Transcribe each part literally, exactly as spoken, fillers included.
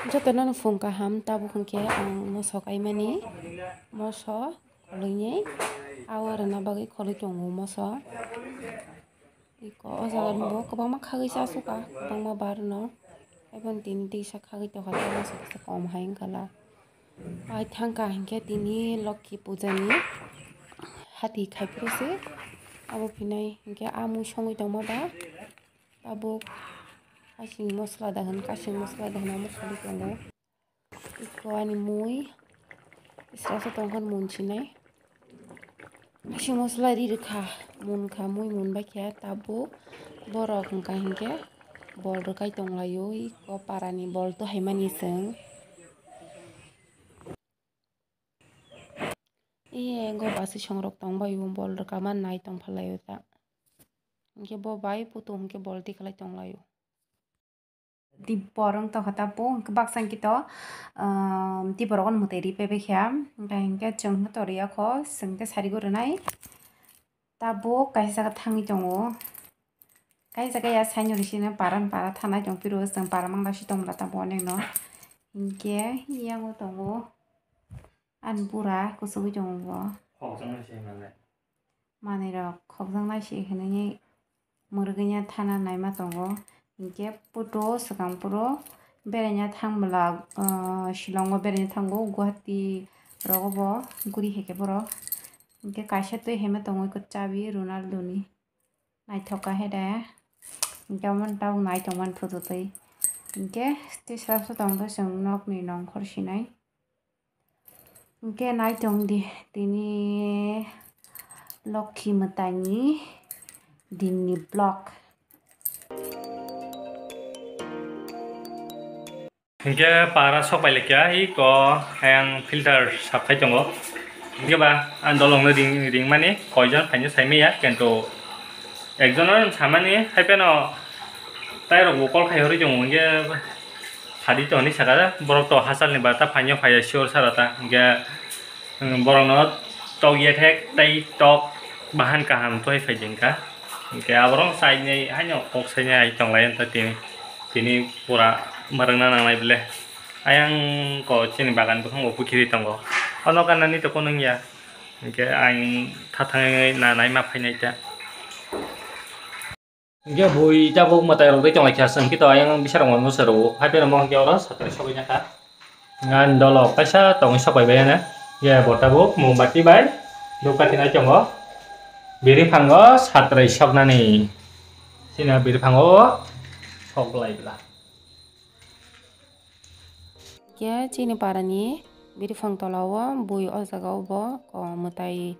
Jotono no phung kaham, tabuk hwnkhe ang moso kaimani, moso khwlwini, abo rwna bagwi khwlwi tongo moso. Iko o jaga ni bo kwbangma khagwi cha suka, kwbangma bar no. Haibon tini tisa khagwi tongkha, tei masa kisa kom hai wngkha la. Pai thangkha hinkhe tini Lokhi puja ni hati khai phuru se. Abo phinai hinkhe a mui songwi tongma ba tabuk kasing mosla da hwn, kasing mosla da hwn amo songwi tongo. Iko ani mui, israsa tongkha mun sinai. Asing mosla ri rwkha, munkha, mui munbaikha, tabuk borok wngkha hinkhe bol rwkai tonglaio, iko parani bol to haimani chwng. Iye, go basi songrok tongbaio, bol rwkama nai tongphalaio ta. Hinkhe bo bai puto hinkhe bol tikhlai tonglaio. Dibor wng tongkha ta bo, hwnkhe baksa hwnkhe to, ah, dibor rok mwtai ri paibaikha, hwnkhe hwnkhe chwng hwnkhe to riyakho, chwng khe sari gori nai. Tabuk kaisa jaga thangwi tongo, kaisa jaga ya saino risina para para thanai tong phiro, chwng para mangla si tongla tabuk onekno, hwnkhe yango tongo ani bura kuchugwi tongo bo. Manwi rok khokjaknai se hinwi mwrwgwini thana naima tongo. Hinkhe puto swkang phuru beraina thang bwla, ah, Shillong o beraina thango, Guwahati rogo bo guri hai khe borok. Hinkhe kaisa twi hai ma tongo eko chabi Ronaldo ni. Naithok kha hai de. Hinkhe omo tabuk naithok mani photo twi. Hinkhe tei sasa tongkhe chwng nokni nongkhor sinai. Hinkhe naitong di tini Lokhi mwtaini dinni vlog. Hinkhe para sok bai lekha, iko ayang filter sap khai tongo. Hinkhe ba ang dolongno ring, ringmani koijon phaino saimanya, kintu ekjono samani, hai phano tai rokbo call khai hori tongo, hinkhe sadi to hinwi saka, borok to hachalni ba ta phaino phaiya sure sara ta, hinkhe, um, borokno tok ya khe tei tok bahan kaham toi phai jengkha, hinkhe aborok sainai haino kok sainai ai tonglai ta tini, tini pura mwrwkna nangnai bele. Ayang ko chini bagan bwkhango pukhiri tongo, ono ganani to kunu wngya, hinkhe ang tha thangwi nanai ma phainai ta. Hinkhe bui tabuk mwtai rok tei tonglaikha, chwng khe to ayang bisarok no mwsa rwo, hai phano mo hinkhe oro satrai sogwi nakha. Ngan dolo kaisa tongwi sok bai bai ano. Hinkhe bo tabuk mombati bai dhupkathi nai tongo. Biri phango satrai soknani. Chini biri phango sok lai bwla. Khe chini parani biriphang tola o bui o jaga o bo, o, mwtai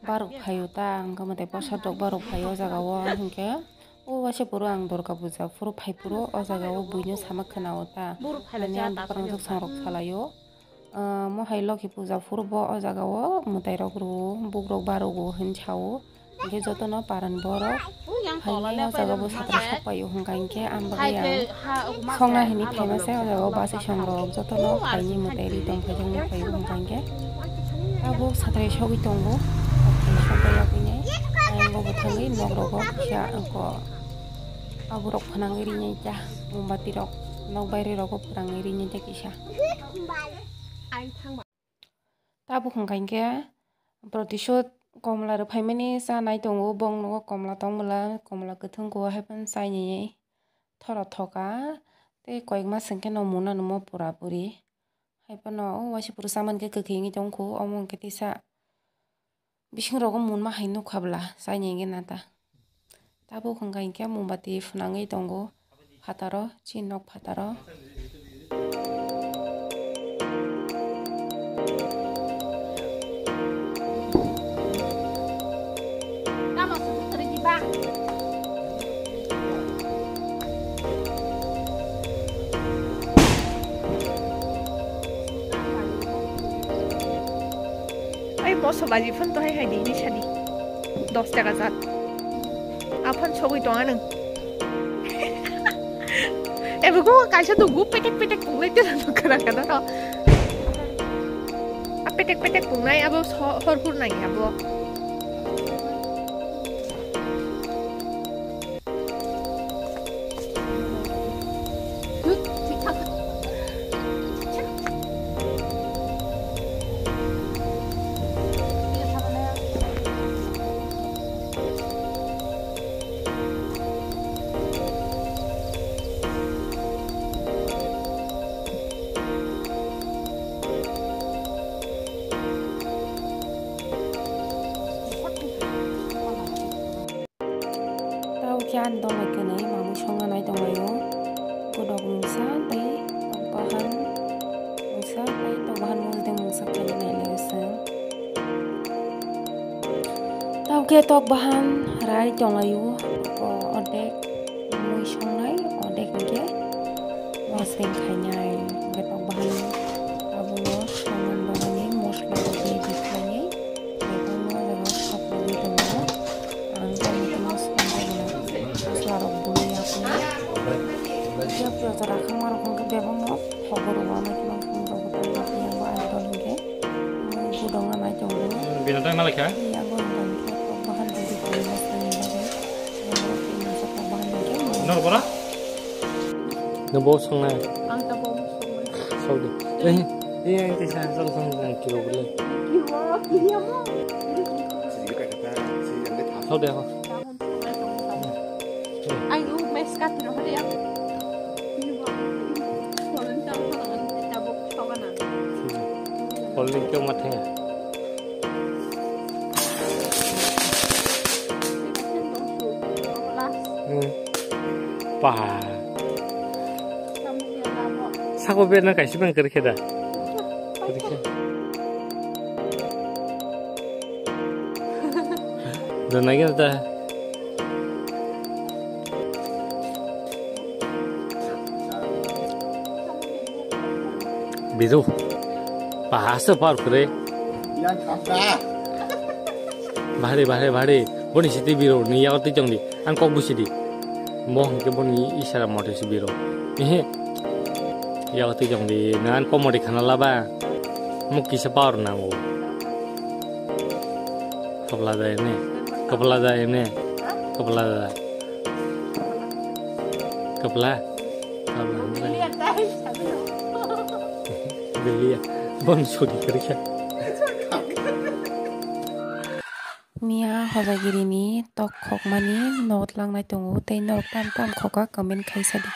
barok phaio ta, hwnkhe mwtai bwsajwk barok phaio o jaga o, hwnkhe o waisa phuru ang Durga puja phuru phai phuru o jaga o buino sama khna o ta. Ani ang bwkrangjwk songrok salaio. Ah, mohai Lokhi puja phuru bo o jaga o mwtai rok rwo, bukrok barogo hinwi sao. Hinkhe jotono paran borok phainai o jaga bo satrai sok paio hwnkha hinkhe ang bagwi ang songna hinwi phaima se o jaga o bwsai songrok jotono phainai mwtai ri tong phaijak nukphaio hwnkha hinkhe tabuk satrai sogwi tongo. Satrai sokbai yagwinai ayang bo bwthangwi nok rogo kisa ko aborok phwnangwi rinai ta mombati rok nok baire rogo phwnangwi rinai ta kisa. Tabuk hwnkha hinkhe protisud komla rwphaimani chanai tongo, bong nogo komla tongmwla, komla kwthwng kuo haiphano chainai thoro thoka tei koyekma chwngkhe no muna numo pura puri. Haiphano o waisa phuru chamani khe kwkhwi wngwi tongkhu, omo hwnkhe tisa. Bising rogo munma hai nukha bwla, chaini hwnkhe nata. Tabuk hwnkha hinkhe mombati phwnangwi tongo phataro, chini nok phataro. Ai moso baji phone to hai hai di, ni sadi. Dos taka jat. Aphon sogwi tonga nung. Ebo go kaisa to gu petek petek pungnai te no kara kara to. A petek petek pungnai abo so-, hor hur nai abo. Khe tok bahan rai tonglaio, o ordek mui songnai, ordek hwnkhe wasring khainai. Hwnkhe tok bahan abono saman bagani mosla rok ready khlainai. Bebakno o jaga o soknani tongo. Ang tongmani songjago, mosla rok bui yakni. Jepra jora khama rok hwnkhe bebakno hogor o wanai kheno songjago, tei yakni yango idol hwnkhe. Gudang anai tongo. Bini tang nalai kha? Iya, gudang khe, kok bahan rok di koi mas tani bagwi. Yang rok di masa kok bahan rok khe. Nor bora? No bo songnai. Ang ta bo songnai. Sok di. Eh, eh, ang tisa sok song song kilo bole. Kilo, kilo mo. Sok de ho. Ang yung mes kat no hade ang. Ini ba. Solen tang solen tabuk sokan ang. Solen kyo mathe. Hmm. Pa. Sako berna kaisi bang kerkhe da. Kerkhe. Dona gina ta. Biru. Bahasa par kore. Bahari, bahari, bahari. Boni siti biru ni yago twi tong di. Ang kok busi di. Mo hwnkhe boni isara mote si biru. Ehe. Yago twi tong di. Nan komodi khana laba. Mo kisa power nango. Kapla da ene. Kapla da ene. Kapla da. Kapla. Kapla. Bilia. Bon suri kerja. Mia hojagiri ni tok khokmani note langnai tongo tei norok tam tam khoka comment khaisa di.